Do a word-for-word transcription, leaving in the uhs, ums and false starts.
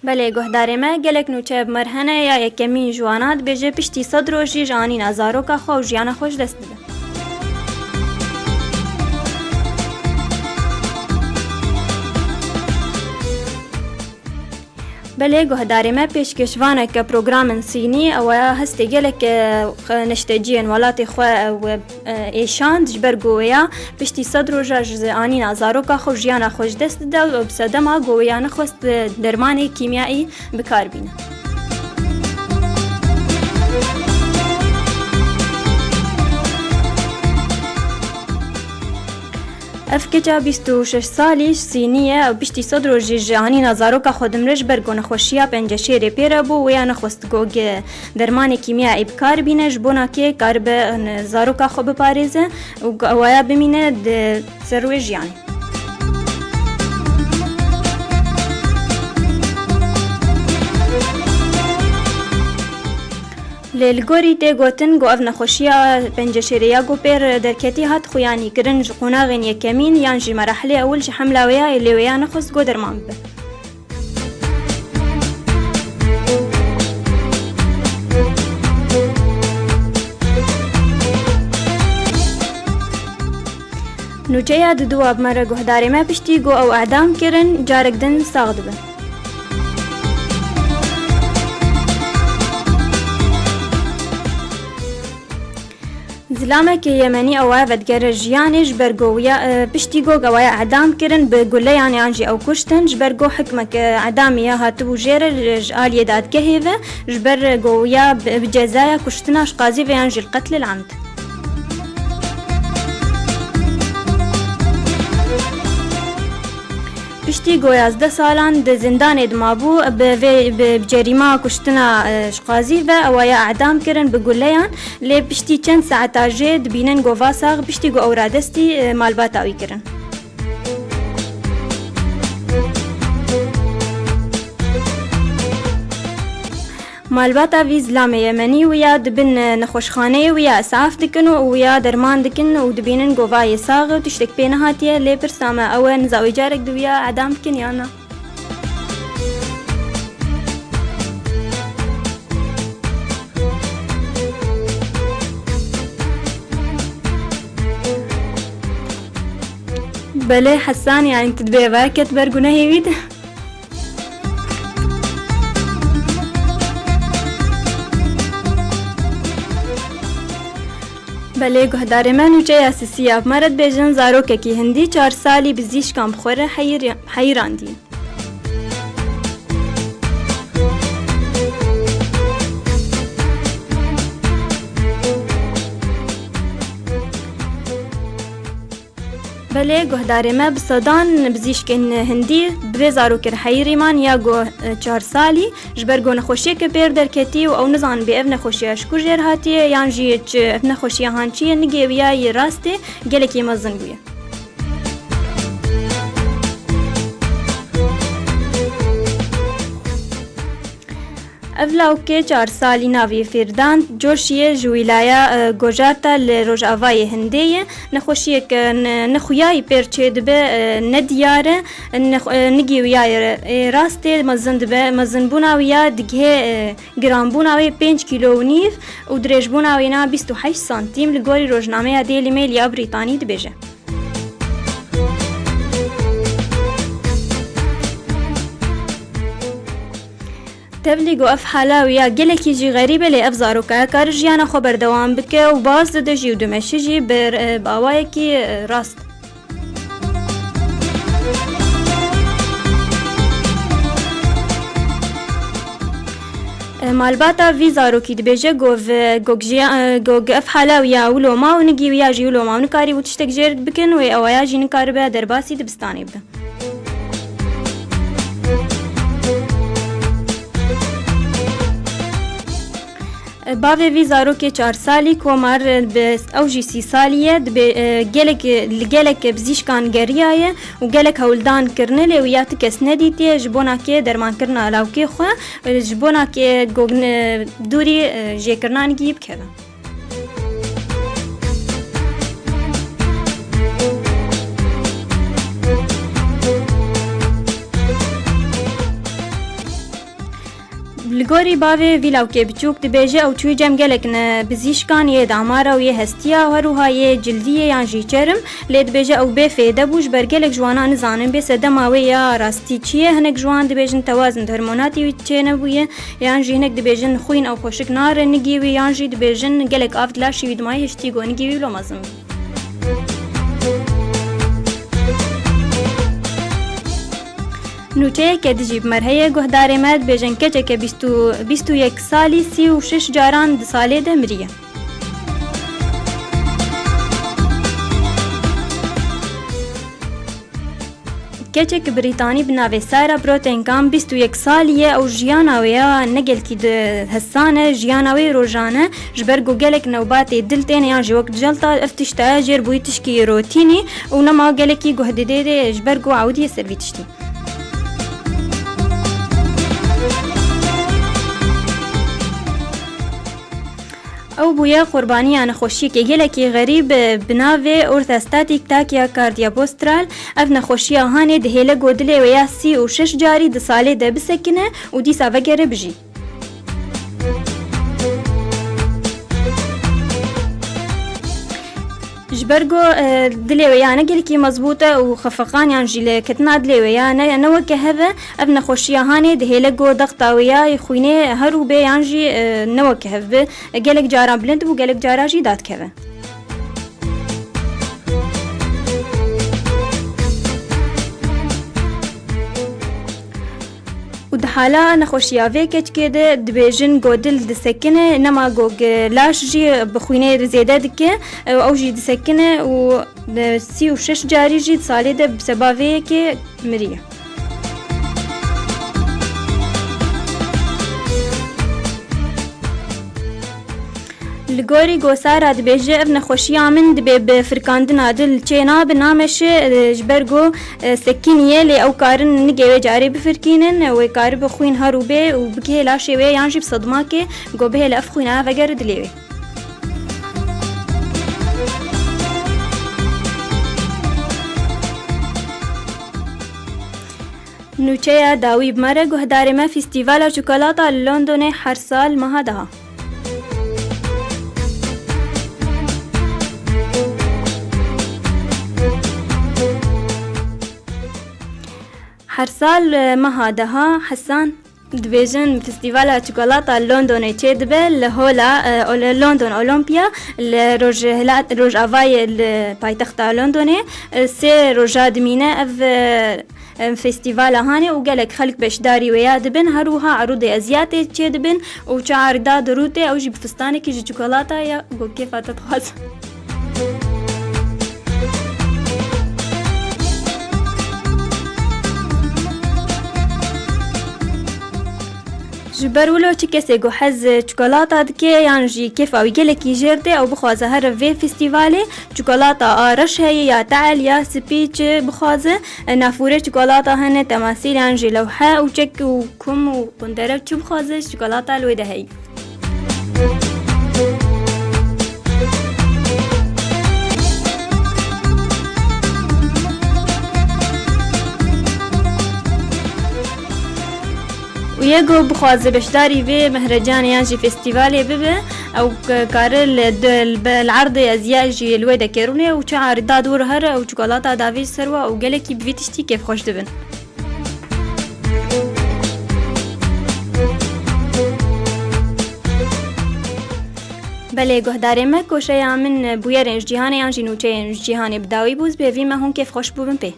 Belê, guhdarê me, gelek nûçe bi me re hene. Ya yekemîn ji wana dibêje, piştî sed rojî ji anîna zaroka xwe û jiyana xwe ji dest dide. Belê, guhdarê me, pêşkêşvaneke programên sînî, ew ya hestê gelek, e, neşteciyên welatê xwe, e, êşand, ji ber ku wêya piştî sed roja ji anîna zaroka xwe û jiyana xwe ji dest dide û bi sedema ku wêya nexwest, e, dermanê kîmyayî bi kar bîne. Ev keça bîst û şeş salî ji Sînî ye û piştî sed rojî ji anîna zaroka xwe dimre, ji ber ku nexweşiya penceşêrê pê re bû, wêya nexwest ku dermanê kîmyayê bi kar bîne, ji bona kê karibe, e, zaroka xwe biparêze û ku ewaya bimîne di ser wê jiyanê. Lê li gorî tê gotin ku ev nexweşiya penceşêrê ya ku pê re derketî hat xuyanîkirin ji qonaxên yekemîn yan jî merahilê ewil ji hemla wê ya, lê wêya nexwest ku derman bibe. Nûçeya diduwa bi me re, guhdarê me, piştî ku ew edam kirin, carek din sax dibin. Zilamekê Yemenî ew aya vedigere jiyanê, ji ber ku wiya, e, piştî ku ewaya edam kirin bi guleyan yan jî ew kuştin, ji ber ku hikmek, e, edamê ya hatibû jê re ji aliyê dadgehê ve, ji ber ku wiya bi, bi cezaya kuştina ji qazî ve yan jî li qetlê li emd. Piştî ku yazdeh salan di zindanê de mabû, bi vê, bi, bi cerîma kuştina, e, ji qazî ve ew aya edam kirin bi guleyan, lê piştî çend saeta jê dibînin ku va sax, piştî ku ew radestî, e, malbata wî kirin. Malbata vî zilamê Yemenî wiya di bin, e, nexweşxaneyê wiya îsaf dikin û wiya derman dikin û dibînin ku va yê sax e û tiştek pê nehatiye, lê pirsa me ew e, niza wê carek di wiya edam bikin yan na? Belê Hesan, yanî tu dibê veket ber gunehê wî de. Belê guhdarê me, nûçeya sisiya bi me re dibêjin, zarokekî hindî çar salî bi zîşkan bi xwe re heyir-, heyirandiye. Belê, guhdarê me, bi sedan bizîşkên hindî bi vê zarokê re heyirî man ya ku, e, çar salî, ji ber ku nexweşiyeke pêr derketî û ew nizanin bê ev nexweşiya ji ku jêr hatiye yan jî çi ev nexweşiya han çi ye, nigê wî ya yê rastê gelekî mezin bûye. Ev lawkê çar salî navê Fêrdan Coşiyê ji wîlaya, e, Gojarta li rojavayê Hindê ye. Nexweşiyeke ne, nexuyayî pêr çêdibe, e, nediyar e. Nex-, e, nigî wî ya ye, e, rastê mezin dibe. Mezinbûna wî ya digihê, e, giranbûna wê pênc kîlo û nîv û dirêjbûna wê na bîst û heşt santîm, li gorî rojnameya Daily Mail ya Brîtanî dibêje. Tevlî ku ev hala wî ya gelekî jî xerîb e, lê ev zarokaya kare jiyana xwe berdewam bike û baz dide jî û dimeşe jî bi, bi awayekî, e, rast. E, malbata vî zarokî dibêje ku vi-, ku jiya-, e, ku ev hala wî ya wilo ma û nigî wî ya jî wilo ma û nikarî û tiştek jêr bikin wê ewaya jî nikaribe derbasî dibistanê bibe. Bavê vî zarokê çar salî Komar, bi ew jî sî salî ye, dibê, e, gelek, li gelek bizîşkan geriyaye û gelek hewldan kirine, lê wiya ti kes nedîtiye ji bona kê dermankirina lawkê xwe, e, ji bona kê gogn-, e, dûrî, e, jêkirina nigî bikeve. Gorî bavê vî lawkê biçûk dibêje, ew çûyî cem gelek ne bizîşkan yê damara û yê hestiya û her wiha yê cildiyê yan jî çerm, lê dibêje ew bê fêde bû, ji ber gelek ji wana nizanin bê sedema wê ya rastî çi ye. Hinek ji wan dibêjin tewazin di hormonatê wî çênebûye, yan jî hinek dibêjin xwîn ew xweşik nare nigî wî, yan jî dibêjin gelek av di laşê wî dimayî hiştî go nigî wî wilo mezin bî. Nûçeyeke dijî bi me re heye, guhdarê me dibêjin keçeke bîst û, bîst û yek salî sî û şeş caran di salê de miriye. Keçek Brîtanî bi navê Sarah Protenkamp bîst û yek salî ye û jiyana wê ya ne gelkî di hesan e, jiyana wê rojane ji ber ku gelek newbatê dil têne yan jî wek jalta, ev tişta jêr bûyî tişkî rotînî û nema gelekî guh didê ji ber ku ewdî ye ser vî tiştî. Ew bûye qurbaniya nexweşiyekê gelekî xerîb bi navê orthostatic tachya cardiobastral. Ev nexweşiya hanê dihêle ku dilê wê ya sî û şeş carî di salê de bisekine û dîsa vegere bijî. Ji ber ku, e, dilê wê ya ne gelekî mezbût e û xefeqan yan jî lêketina dilê wê ya ne, ne weke hev e, ev nexweşiya hanê dihêle ku dexta wê ya yê xwînê her û bê yan jî, e, ne weke hev bi. Gelek caran bilind bû, gelek cara jî dadikeve. Û di hala nexweşiya vê keçikê de dibêjin ku dil disekine, nema ku laş jî bi xwînê zêde dike, ew jî disekine û sî û şeş carî jî di salê de bi seba vê yekê miriye. Li gorî ku Sara dibêje, ev nexweşiya min dibê bi firkandina dil çê nabe, nameşe, e, ji ber ku, e, sekiniye, lê ew karin nigê wê carê bifirkînin, wê karibe xwîn her û bê û bigihê laşê wê yan jî bi sedmakê ku bihêle ev xwîna vegere dilê wê. Nûçeya dawî bi me re, guhdarê me, Festîvala Çikolata li Londonê her sal meha deha. Her sal, e, meha deha Hesan dibêjin Festîvala Çikolata li Londonê çêdibe, li hola, e, Ol-, London Olympia, li rojhilat-, rojavayê li paytexta Londonê, e, sê roja dimîne ev, e, em, festîvala hanê û gelek xelk beşdarî wê ya dibin. Her wiha erûdê eziyatê çê dibin û çi arîda dirûtê ew jî bi fistanekî ji çikolata ya ku kêfa te dixwaze. Ji ber wilo çi kesê ku hez çikolata dike yan jî kêfa wî gelekî jêr tê, ew bixwaze here vê festîvalê. Çikolata a reş heye ya te'el ya spî çi bixwaze, nafûrê çikolata hene, temasîl yan jî lewhe û çek û kum û qundere çi bixwaze çikolata li wê de heye. Û yê ku bixwaze beşdarî vê mehrecanê yan jî festîvalê bibe, ew k-, kare li, di, li, li erdê eziya jî li wê de kerûne û çi arîda dûr here ew çikolata davê ji ser we û gelekî bi vî tiştî kêfxweş dibin. Belê guhdarê me, koşeya min bûyerên ji cîhanê yan jî nûçeyên ji cîhanê bi dawî bû, ez bi hêvî me hûn kêfxweş bûbin pê.